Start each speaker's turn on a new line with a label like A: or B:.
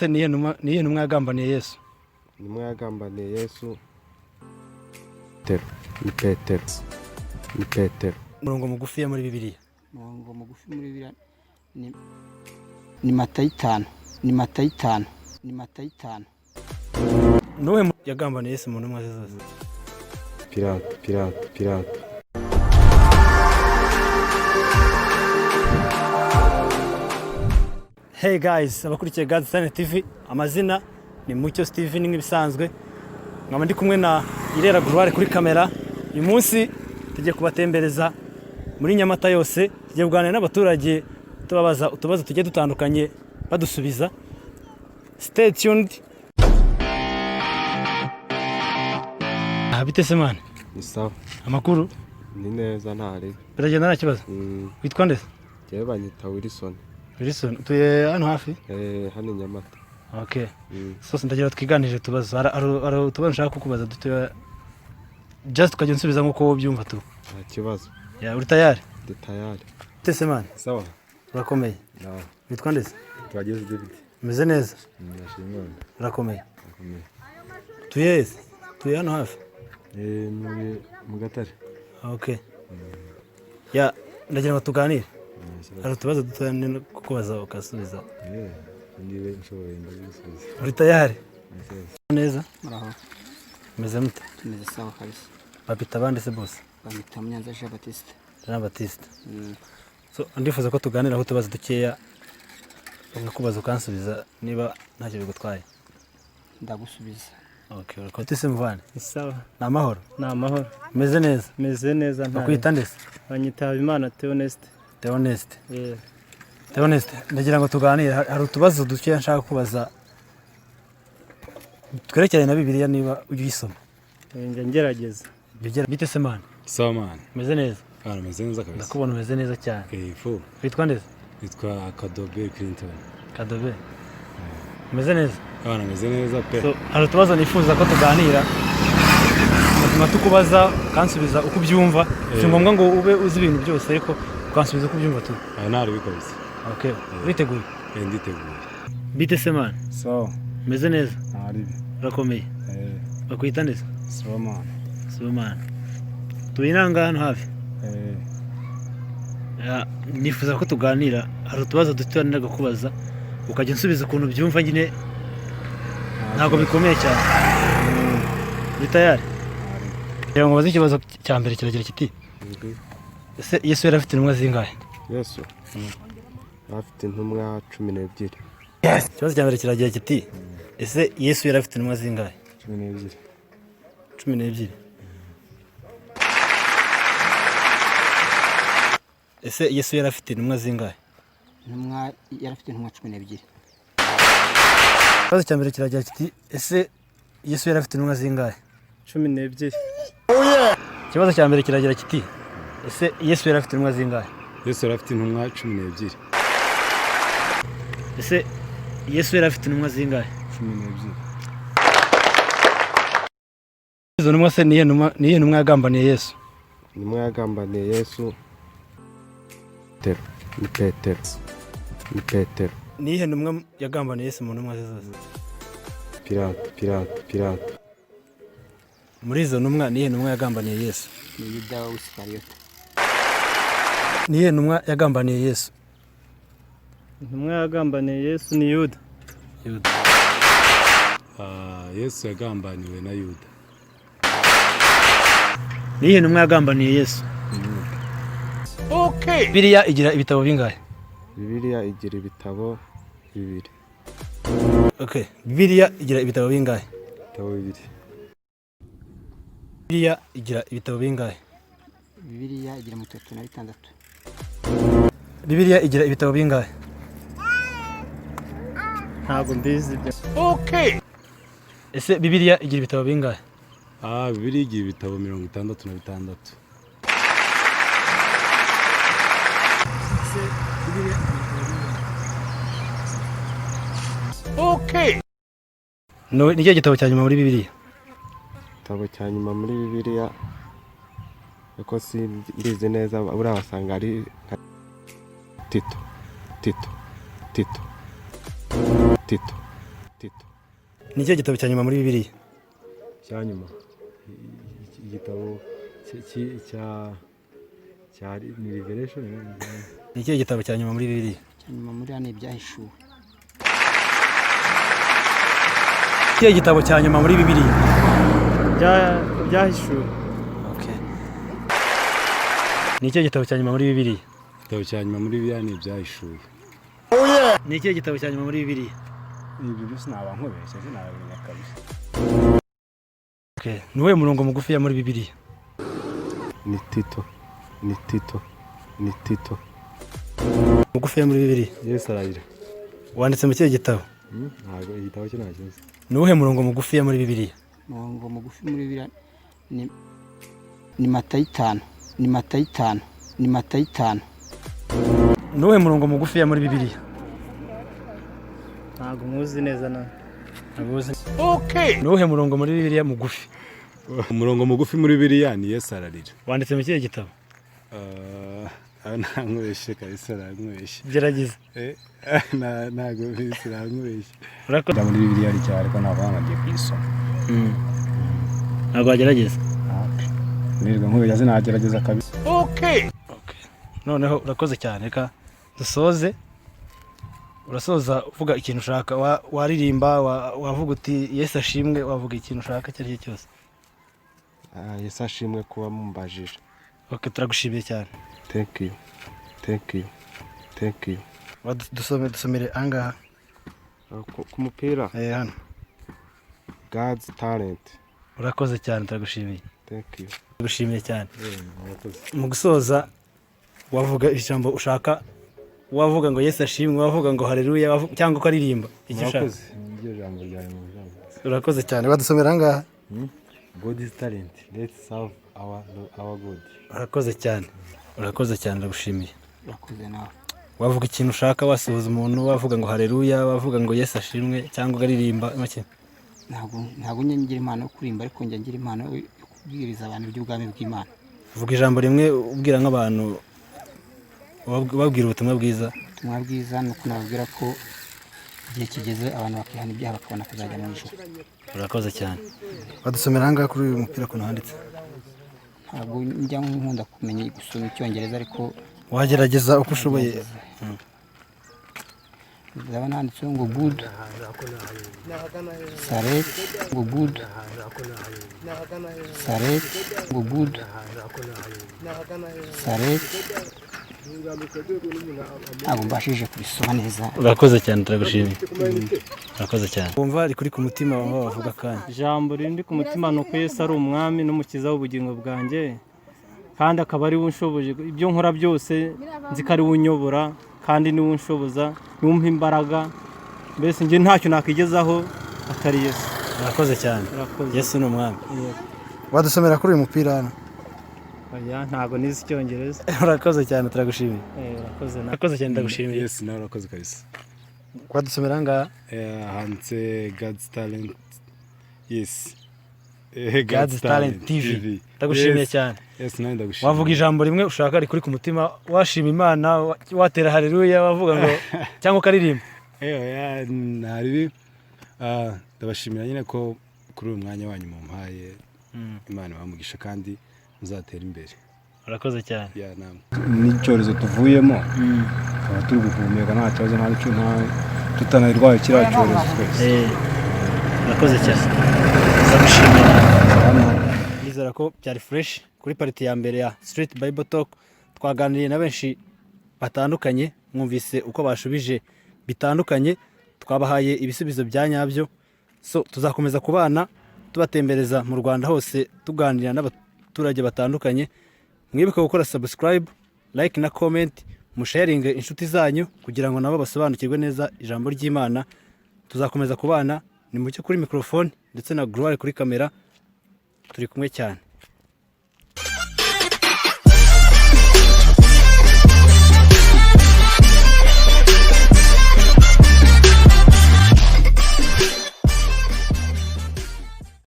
A: Niyihe ntumwa yagambaniye Yesu?
B: Intumwa yagambaniye Yesu Petero. Ni Petero. Ni Petero.
A: Umurongo mugufi muri Bibiliya.
C: Umurongo mugufi muri Bibiliya ni Matayo 5, ni Matayo 5, ni Matayo 5.
A: Nuwe yagambaniye Yesu mu ntumwa ze zose?
B: Pilato, Pilato, Pilato.
A: Hey guys, abakurikiye God's Planet TV, amazina ni Mucyo Steven nk'ibisanzwe. Nkaba ndi kumwe na Irera Gloire kuri kamera. Uyu munsi tugiye kubatembereza muri Nyamata yose, tugiye kuganira n'abaturage tubabaza utubazo tugiye dutandukanye badusubiza. Stay tuned. Bite se man?
B: Ni sawa.
A: Amakuru?
B: Ni neza ntari.
A: Biragenda nta kibazo. Witwa nde?
B: Njyewe banyita Wilson.
A: Wilson, utuye hano hafi?
B: Hano i Nyamata.
A: Okay. Sose ndagira twiganirire utubazo. Hari utubazo nshaka kukubaza dutoya. Just ukajya unsubiza nk'uko wowe ubyumva tu.
B: Nta kibazo.
A: Ya, uri tayari?
B: Ndi tayari.
A: Bite se man?
D: Sawa.
A: Urakomeye.
D: No.
A: Witwa nde se?
D: Twageze David.
A: Umeze neza?
D: Ndashima Imana.
A: Urakomeye.
D: Urakomeye.
A: Utuye he se? Utuye hano hafi?
D: Mu Gatare.
A: Okay. Ya, ndagira ngo tuganire. Hari utubazo dutoya nenda kukubaza ukasubiza.
D: Niba nshoboye ndabisubiza.
A: Uri tayari? Neza?
C: Muraho.
A: Umeze mute?
C: Tumeze sawa kabisa.
A: Bapita abandi se bose?
C: Bamwita Munyanza Jean Baptiste.
A: Jean Baptiste. So, ndifuza ko tuganiraho utubazo dukeya, nkakubaza ukansubiza niba ntacyo bigutwaye.
C: Ndagusubiza.
A: Okay, urakoze se muvane.
E: Sawa.
A: Ni amahoro.
E: Ni amahoro.
A: Umeze neza?
E: Meze neza nta.
A: Bakwita nde se?
E: Banyita Habimana Theoneste.
A: Theoneste. Theoneste, ndagira ngo tuganire. Hari utubazo dukeya nshaka kubaza twerekeranye na Bibiliya niba ujya uyisoma.
E: Njya ngerageza.
A: Bite se man?
D: Sawa man.
A: Umeze neza?
D: Kana meze neza kabisa.
A: Ndakubona umeze neza cyane.
D: Fu.
A: Witwa nde se?
D: Nitwa Kadobe Clinton.
A: Kadobe. Umeze neza?
D: Kana meze neza pe.
A: So, hari utubazo nifuza ko tuganira, ubuzima tukubaza ukansubiza uko ubyumva. Si ngombwa ngo ube uzi ibintu byose, ariko ukansubiza uko ubyumva tu.
D: Ntari kabisa.
A: Okay, uriteguye?
D: Nditeguye.
A: Bite se man?
D: Sawa.
A: Umeze neza?
D: Ntari.
A: Urakomeye. Bakwita nde se?
D: Sawa man.
A: Sibomana. Tuye inanga hano hafi. Ya, nifuza ko tuganira. Hari utubazo duto nenda kukubaza ukajya unsubiza ukuntu ubyumva nyine, ntabwo bikomeye cyane. Uri tayari? Reba ngo ubaze ikibazo cya mbere kiragira kiti: ese Yesu yari afite intumwa zingahe?
B: Yesu afite intumwa 12.
A: Ikibazo cya mbere kiragira kiti: ese Yesu yari afite intumwa zingahe?
D: 12.
A: 12. Ese Yesu yari afite intumwa zingahe?
C: Intumwa yari afite intumwa 12.
A: Ikibazo cya mbere kiragira kiti: ese Yesu yari afite intumwa zingahe?
E: 12.
A: Ikibazo cya mbere kiragira kiti: ese Yesu yari afite intumwa zingahe?
D: Yesu yari afite intumwa 12.
A: Ese Yesu yari afite intumwa zingahe?
D: 12.
A: Izo ntumwa se niyihe ntumwa yagambaniye Yesu?
B: Intumwa yagambaniye Yesu Petero. Ni Petero. Ni Petero.
A: Niyihe ntumwa yagambaniye Yesu mu ntumwa ze zose?
B: Pilato, Pilato, Pilato.
A: Muri izo ntumwa niyihe ntumwa yagambaniye Yesu?
C: Ni Yuda w'Isikariyota.
A: Niyihe ntumwa yagambaniye Yesu?
E: Intumwa yagambaniye Yesu ni Yuda.
A: Yuda.
D: Yesu yagambaniwe na Yuda.
A: Niyihe ntumwa yagambaniye Yesu? Okay. Bibiliya igira ibitabo bingahe?
B: Bibiliya igira ibitabo 2.
A: Okay. Bibiliya igira ibitabo bingahe?
D: Ibitabo 2.
A: Bibiliya igira ibitabo bingahe?
C: Bibiliya igira 36.
A: Bibiliya igira ibitabo bingahe?
E: Ntabwo mbizi ibyo.
A: Okay. Ese Bibiliya igira ibitabo bingahe?
D: Bibiliya igira ibitabo 66.
A: Okay. No, ni gitabo cya nyuma muri Bibiliya?
B: Igitabo cya nyuma muri Bibiliya uko simbizi neza, buriya wasanga ari Tito, Tito, Tito, Tito.
A: Ni ikihe gitabo cya nyuma muri Bibiliya?
D: Cya nyuma, igitabo cya ni Revelation.
A: Ni ikihe gitabo cya nyuma muri Bibiliya?
C: Cya nyuma muri hano, Ibyahishuwe.
A: Ikihe gitabo cya nyuma muri Bibiliya?
E: Byahishuwe.
A: Okay. Ni ikihe gitabo cya nyuma muri Bibiliya?
D: Igitabo cya nyuma muri Bibiliya ni Ibyahishuwe.
A: Ni ikihe gitabo cya nyuma muri Bibiliya?
D: Ibyo byose naba nkubeshye, sinabimenya kabisa.
A: Okay. Ni uwuhe murongo mugufiya muri Bibiliya?
B: Ni Tito, ni Tito, ni Tito.
A: Mugufiya muri Bibiliya?
D: Yesu ararira.
A: Wanditse mu kihe gitabo?
D: Ntabwo igitabo cyo ntakizi.
A: Ni uwuhe murongo mugufiya muri Bibiliya?
C: Umurongo mugufi muri Bibiliya ni Matayo 5, ni Matayo 5, ni Matayo 5.
A: Ni uwuhe murongo mugufiya muri Bibiliya?
E: Ntabwo muzi neza na.
A: Ntabuzi. Ni uwuhe murongo muri Bibiliya mugufi?
D: Umurongo mugufi muri Bibiliya ni Yesu ararira.
A: Wanditse mu kihe gitabo?
D: Ntankubeshye kabisa, ntankubeshye.
A: Gerageza.
D: Ntabwo mbese, ntankubeshye.
A: Urakoze.
F: Muri Bibiliya ari cyane, ariko ntabwo ngiye kuyisoma.
A: Ntabwo wagerageza?
F: Nirirwa nkubeshya, sinagerageza kabisa.
A: Noneho urakoze cyane, reka dusoze. Urasoza uvuga ikintu ushaka, waririmba, wavuga uti "Yesu ashimwe", wavuga ikintu ushaka icyo ari cyo cyose.
B: Ah, Yesu ashimwe kuba mumbajije.
A: Ok, turagushimiye cyane.
B: Thank you, thank you, thank you.
A: Dusomere ahangaha.
B: Ah, ku mupira?
A: Hano.
B: God's Talent.
A: Urakoze cyane, turagushimiye.
B: Thank you.
A: Turagushimiye cyane. Mu gusoza wavuga ijambo ushaka, wavuga ngo "Yesu ashimwe", wavuga ngo "Haleluya", cyangwa ukaririmba icyo ushaka.
D: Murakoze, niryo jambo ryawe mu jambo.
A: Urakoze cyane. Badusomera ahangaha.
D: God is talent, let's serve our God.
A: Urakoze cyane, urakoze cyane, ndagushimiye.
C: Urakoze nawe.
A: Wavuga ikintu ushaka, wasuhuza umuntu, wavuga ngo "Haleluya", wavuga ngo "Yesu ashimwe", cyangwa ukaririmba make.
C: Ntabwo njya ngira impano yo kuririmba, ariko njya ngira impano yo kubwiriza abantu iby'ubwami bw'Imana.
A: Vuga ijambo rimwe ubwira nk'abantu, ubabwira ubutumwa bwiza.
C: Ubutumwa bwiza ni uko nababwira ko igihe kigeze abantu bakihana ibyaha, bakabona kuzajya mu ijuru.
A: Urakoze cyane. Badusomera ahangaha kuri uyu mupira ukuntu handitse.
C: Ntabwo njya nkunda kumenya gusoma Icyongereza, ariko
A: Wagerageza uko ushoboye.
C: Ndabona handitseho ngo good saret, ngo good saret, ngo good saret. Ntabwo mbashije kubisoma neza.
A: Urakoze cyane, turagushimiye, urakoze cyane. Wumva rikuri ku mutima, wumva wavuga akanya.
E: Ijambo rindi ku mutima ni uko Yesu ari umwami n'umukiza w'ubugingo bwanjye, kandi akaba ari we unshoboje ibyo nkora byose. Nzi ko ari we unyobora, kandi niwe unshoboza, niwe umpa imbaraga. Mbese njye ntacyo nakwigezaho atari Yesu.
A: Urakoze cyane.
E: Urakoze.
A: Yesu ni umwami.
E: Yego.
A: Wadusomera kuri uyu mupira hano?
E: Oya, ntabwo nizi Icyongereza.
A: Urakoze cyane, turagushimiye.
E: Urakoze nawe.
A: Urakoze cyane, ndagushimiye.
D: Yesu nawe urakoze kabisa.
A: Wadusomera ahangaha?
D: Handitse God's Talent, yes.
A: God's Talent TV. Ndagushimiye cyane.
D: Yes, nawe ndagushimiye.
A: Wavuga ijambo rimwe ushaka rikuri ku mutima, washima Imana, watera haleluya, wavuga ngo cyangwa ukaririmba.
D: Oya, ntaribi. Ndabashimira nyine ko kuri uyu mwanya wanyu mumpaye. Imana ibamugisha kandi muzatera imbere.
A: Urakoze cyane.
D: Ya, namwe.
F: N'icyorezo tuvuyemo tukaba turi guhumeka nta kibazo, nta cyo, nta tutanarwaye kiriya cyorezo twese.
A: Urakoze cyane, ndagushimiye. Nizera ko byari fresh kuri part ya mbere ya Street Bible Talk. Twaganiriye na benshi batandukanye, mwumvise uko bashubije bitandukanye, twabahaye ibisubizo bya nyabyo. So tuzakomeza kubana, tubatembereza mu Rwanda hose, tuganira n'abaturage batandukanye. Mwibuke gukora subscribe, like na comment, musharinge inshuti zanyu kugira ngo nabo basobanukirwe neza ijambo ry'Imana. Tuzakomeza kubana. Ni Mucyo kuri microphone ndetse na Gloire kuri kamera. Turi kumwe cyane.